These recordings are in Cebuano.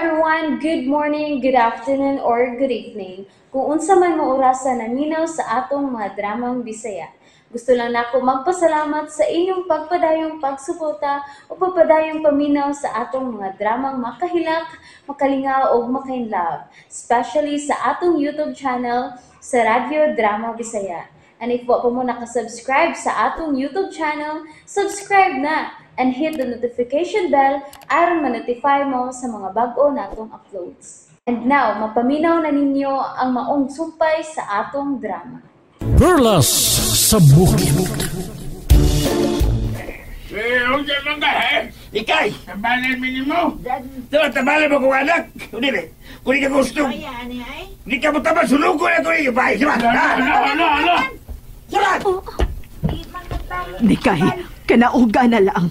Everyone! Good morning, good afternoon, or good evening. Kung unsa man mo orasa naminaw sa atong mga dramang Bisaya. Gusto lang nako magpasalamat sa inyong pagpadayong pagsuporta o pagpadayong paminaw sa atong mga dramang makahilak, makalingaw o makainlove, especially sa atong YouTube channel sa Radyo Drama Bisaya. And if wa pa mo nakasubscribe sa atong YouTube channel, subscribe na and hit the notification bell aron ma-notify mo sa mga bag-o natong uploads. And now, mapaminaw na ninyo ang maong sumpay sa atong drama. Perlas sa Bukid. Eh, unsa man ka, he? Ikay! Tambalan mi nimo. Diba, tabalan mo kong anak? Hindi, kung di ka gusto, hindi ka mo tabal, sunog ko na ito ninyo. Bye, diba? Ano, ano, ano, ano? Diba? Nikay, kanauga na lang.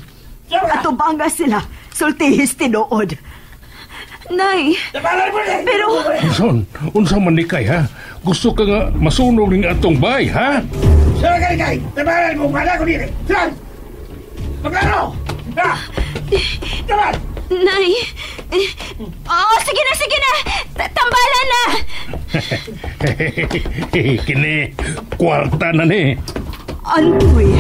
Atubanga sila, sultihis tinuod. Nay, Tabalan mo na! pero Son, unsa man ni kay ha? Gusto ka nga masunog ning atong bay, ha? Diba ka, Ikay? Tabalan mo kong anak, hindi. Diba? Maglaro! Ha? Diba? Nay, eh, oo, sige na, sige na. Tambala na. Kini, kwarta na ni. Antoy,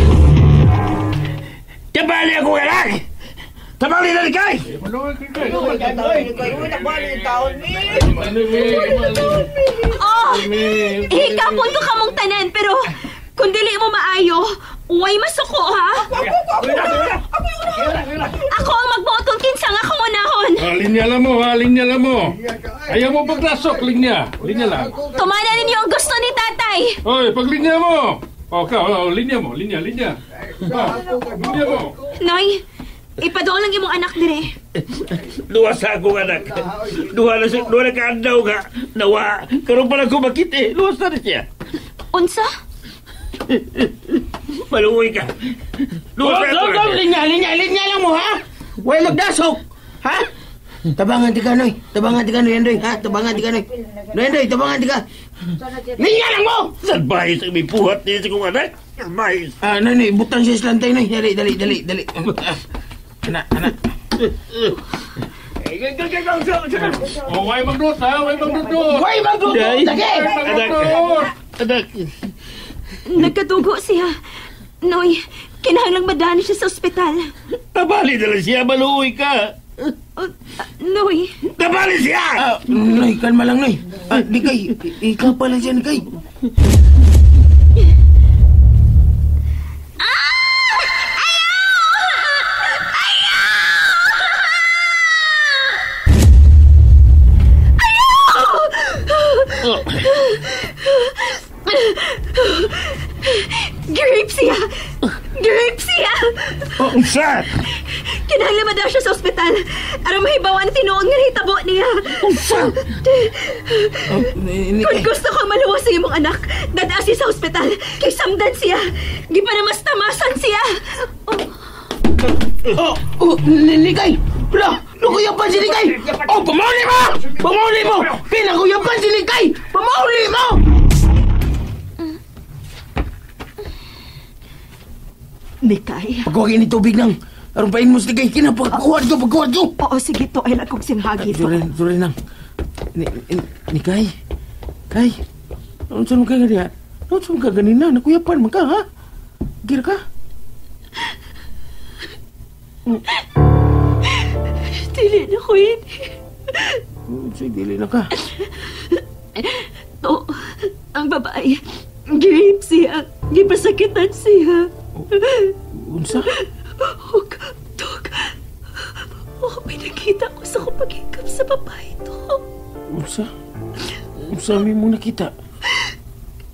Tabalan ako anak! Tabalan na, Ikay! Oh, hikapon ko kamong tanan, pero kung dili mo maayo, uway masuko, ha? Ako ang magbuot kung kinsa nga akong unahon. Ah, linya lang mo, ha? Linya lang mo. Ayaw mo paglasok, linya. Linya lang. Tumana ninyo ang gusto ni tatay. Hoy, paglinya mo. O, ka, oh, linya mo, linya, linya. Ah, linya mo. Noy, ipadool lang imong anak dire. Luwas sa akong anak. Duha na siya, duha na kaandaw nga. Nawa, karon pa lang ko makita eh. Luwas na rin siya. Unsa? Maluoy ka. Luwas na akong anak. Linya, linya, linya lang mo, ha? Huwag magdasok, ha? Tabangan ti ka, Noy. Tabangan ti ka, Noy, Andoy, ha? Tabangan ti ka, Noy. Noy, Andoy, tabangan ti ka. Linya lang mo! Salbahis ang may buhat niya sa kong anak. Salbahis. Ah, Noy, Noy, butang siya sa lantay, Noy. Dali, dali, dali, dali. Ah, Anak, anak. Oh, way magdot, ha? Way magdot. Huwag magduto! Day. Dagi! Anak, anak. Nagkadugo siya. Noy, kinahanglang madani siya sa ospital. Tabali na lang siya, maluoy ka. Oh, Noy, Tabali siya! Ah, Noy, kalma lang, Noy. Ah, di kay, ikaw pala siya, ni kay. Grape siya! Grape siya! Oh, unsa? Kinahanglan madala siya sa ospital. Aron mahibaw ang tinuod nga nahitabo niya. Unsa? Kung gusto kong maluwas sa imong anak, dadaa siya sa ospital. Kay samdan siya. Gipanamastamasan siya. Oh, oh, Nikay! Wala! Nakuyapan si Nikay! Oh, pamauli mo! Pamauli mo! Pinakuyapan si Nikay! Pamauli mo! Nikay. Pagkuha ni tubig nang. Aron pain mo si Nikay. Kina, pagkuha ko, pagkuha ko! Oo, sige to. Ay lang kong singhagi to. Sorry, sorry nang. Nikay? Kay? Ano saan mo ka ganyan? Ano saan mo ka ganina? Nakuyapan man ka, ha? Gira ka? Dili na ko yun. Sige, dili na ka. To, ang babae, grape siya. Gipasakitan siya. Unsa? Hug, tog. Oh, may nakita ko sa akong paghikap sa babae to. Unsa? Unsa may mo nakita?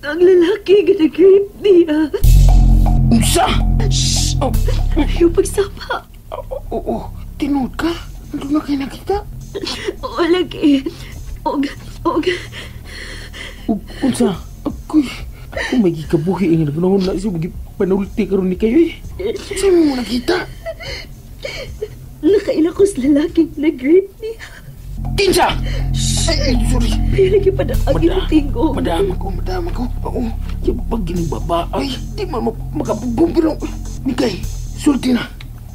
Ang lalaki, gina-grape niya. Unsa? Shh! Oh, Ayaw pagsapa. oo, oh, tinuod ka? Ano na kayo nakita? Oo, lagi. Og, og. Unsa? Ako'y, ako may gikabuhi ang nagnahon na siya panulti karon ni kayo eh. Unsa may mo nakita? Nakaila ko sa lalaking nag-rape niya. Kinsa? Ay, sorry. Pero lagi pa na ang tingog. Madama ko, madama ko. Oo, yung pag ginibaba, ay, di man makapugong pero... Nikay, sulti na.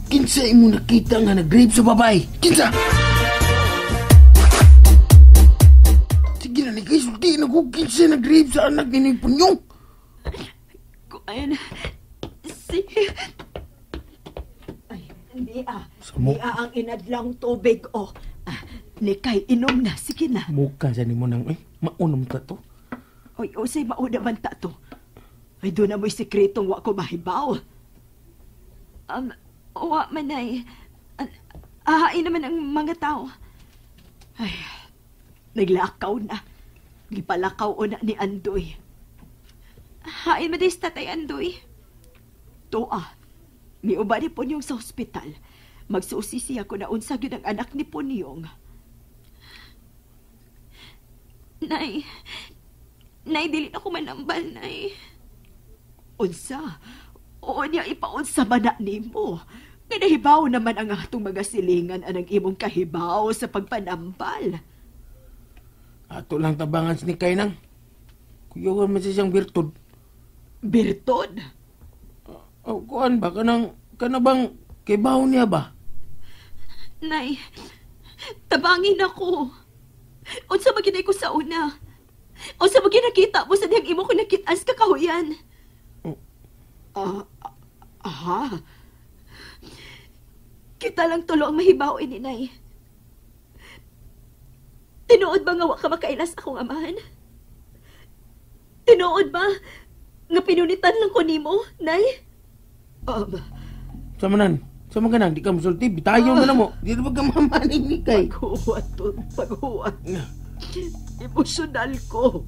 Kinsa imo nakita nga nag-rape sa babae? Kinsa? ni kay sulti nagugil siya nag-rape sa anak ni Punyong. Kuan, si... Ay, niya. Niya ang inadlang tubig, oh. Nikay, inom na. Sige na. Mukha sa nimo nang, maunom ta to. Oy, usay mauna man ta to. Ay, doon na mo'y sekretong wa ko mahibaw. Wa man ay. Ahain naman ang mga tao. Ay, naglakaw na. Gipalakaw o na ni Andoy. Hain man sa Tatay Andoy. Toa, miuba ni Punyong sa ospital. Magsusi siya ko na unsa gyud ang anak ni Punyong. Nay, Nay, dili na ko manambal, Nay. Unsa? Oo niya, ipaunsa man na nimo. Nga nahibaw naman ang atong mga silingan anang imong kahibaw sa pagpanambal. Ato lang tabangan si Nikay nang. Kuyawan man siya siyang birtod. Birtod? Oh, kuan ba? Kanang, kanabang kibaw niya ba? Nay, tabangin ako. Unsa ba ginay ko sa una? Unsa ba ginakita mo sa dihang imo ko nakit-as kakahuyan? Aha. Kita lang tulo ang mahibaw ini, Nay. Tinuod ba nga wa ka makailas akong amahan? Tinuod ba nga pinunitan lang ko nimo, Nay? Samanan, sama ka nang, di ka musulti, bitayon na mo. Di na ba ka mamaning ni kay? Paghuwat to, paghuwat. Emosyonal ko.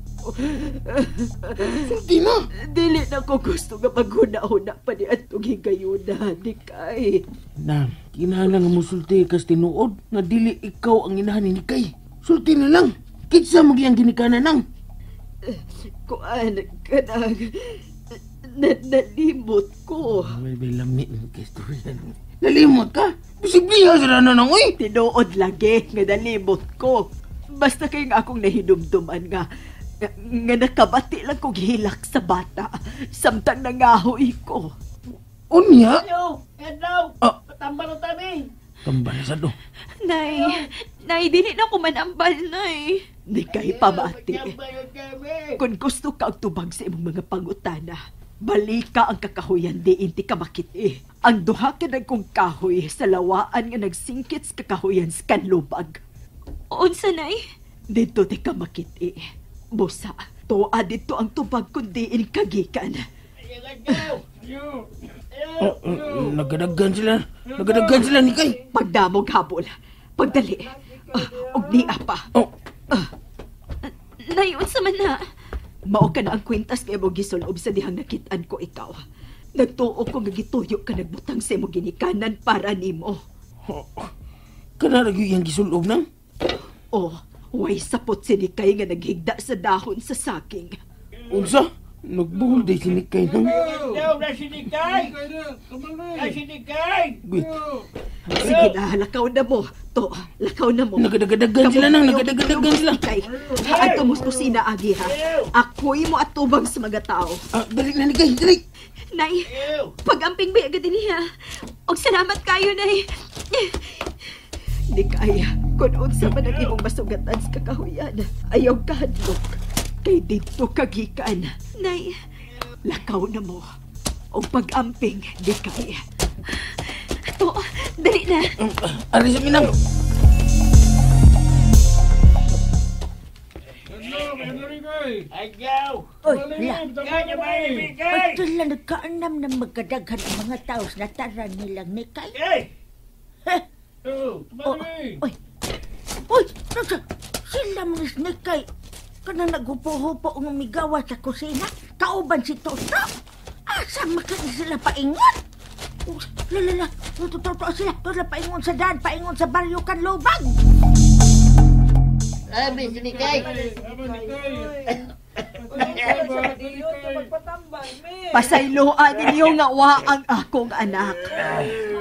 Sulti na. Dili na ko gusto nga maghuna-huna pa ni atong higayuna, ni kay. Na, kinahanglan nga musulti kas tinuod nga dili ikaw ang inahan ni Nikay. Sulti na lang. Kitsa mo giyang ginikanan nang. Kuan, kanang nalimot ko. May lami ng istorya. Nalimot ka? Posibliha sila na nang, uy! Tinuod lagi nga nalimot ko. Basta kay nga akong nahinumduman nga nakabati lang kong hilak sa bata samtang nangahoy ko. Unya? Hello! Hello! Tambal na tabi! Tambal na sa do. Nay, Nay, dili na ko manambal, Nay. Di kay pamati. Kung gusto ka ang tubag sa imong mga pangutana, balika ang kakahuyan diin ti ka makiti. Ang duha ka nagkong kahoy sa lawaan nga nagsingkit sa kakahuyan sa kanlubag. Unsa, Nay? Dito ti ka makiti. Busa, tuwa dito ang tubag kung diin kagikan. Nagadaggan sila. Nagadaggan sila ni kay. Pagdamog habol. Pagdali. Og niya pa. Oh. Nay, unsa man na? Mao ka na ang kwintas kay mo gisulob sa dihang nakitaan ko ikaw. Nagtuo ko nga gituyo ka nagbutang sa imong ginikanan para nimo. Kana ra gyud iyang gisulob nang? Oh, way sapot si Nikay nga naghigda sa dahon sa saging. Unsa? Nagbuhol day si Nikay nang? Daw na si Nikay! Na si Nikay! Sige na, lakaw na mo. To, lakaw na mo. Nagadagadagan sila nang, nagadagadagan sila. Nikay, haadto mo kusina, agi ha. Ako'y mo atubang sa mga tao. Dali na Nikay, dali! Nay, pag-amping ba agad niya? Og salamat kayo, Nay. Nikay, kung unsa man ang imong masugatan sa kakahuyan, ayaw kahadlok. Kay dito kagikan. Nay, lakaw na mo. Og pag-amping, Nikay. To, dali na. Ari sa minang. Ayaw! Oy, la. Ito lang nagkaanam na magkadaghan ang mga tao sa nataran nilang Nikay. Hey! Heh! Oy! Oy! Sila mga Nikay. Kana naghupo-hupo ang umigawa sa kusina. Kauban si Toto. Asa makin sila paingon? La, la, la. Toto sila. Toto paingon sa daan, paingon sa baryo kan lubag. Abi, si Nikay. Pasayloan ninyo nga wa ang akong anak.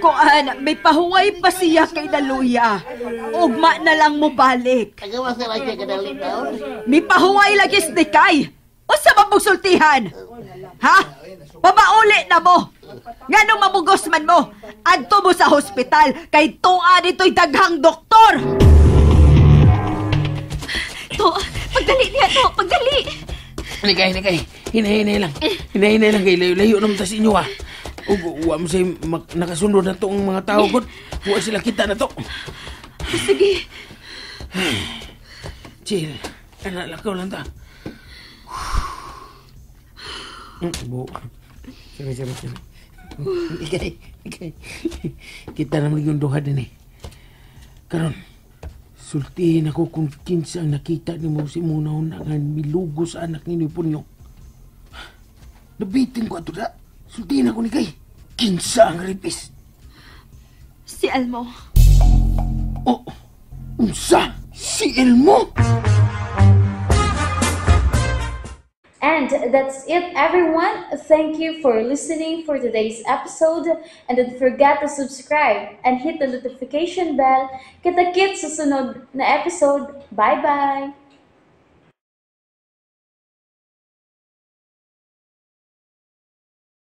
Kuan, may pahuway pa siya kay Daluya. Ugma na lang mo balik. Agawa sa lang siya kadali taon. May pahuway lagi si Nikay. Unsa man mong ha? Pabauli na mo. Nganong mamugos man mo? Adto mo sa hospital kay tuwa dito'y daghang doktor. To, pagdali. Pagdali niya to, pagdali. Nikay, nikay. Hinay-hinay lang. Hinay-hinay lang kay layo-layo naman ta sa inyo ha. Ug wa mo say nakasunod na to ang mga tao gud. Wa sila kita na to. Sige. Chill. Ana, lakaw lang ta. Bu. Sorry, sorry, sorry. Ikay, ikay. Kita naman yung duha din eh. Karon, sultihin ako kung kinsa ang nakita ni mo si Muna nga milugo sa anak ni Punyo. Nabitin ko ato da. Sultihin ako ni Kay. Kinsa ang rapist? Si Elmo. Oh, unsa? Si Elmo? And that's it, everyone. Thank you for listening for today's episode. And don't forget to subscribe and hit the notification bell. Kita-kits sa sunod na episode. Bye-bye!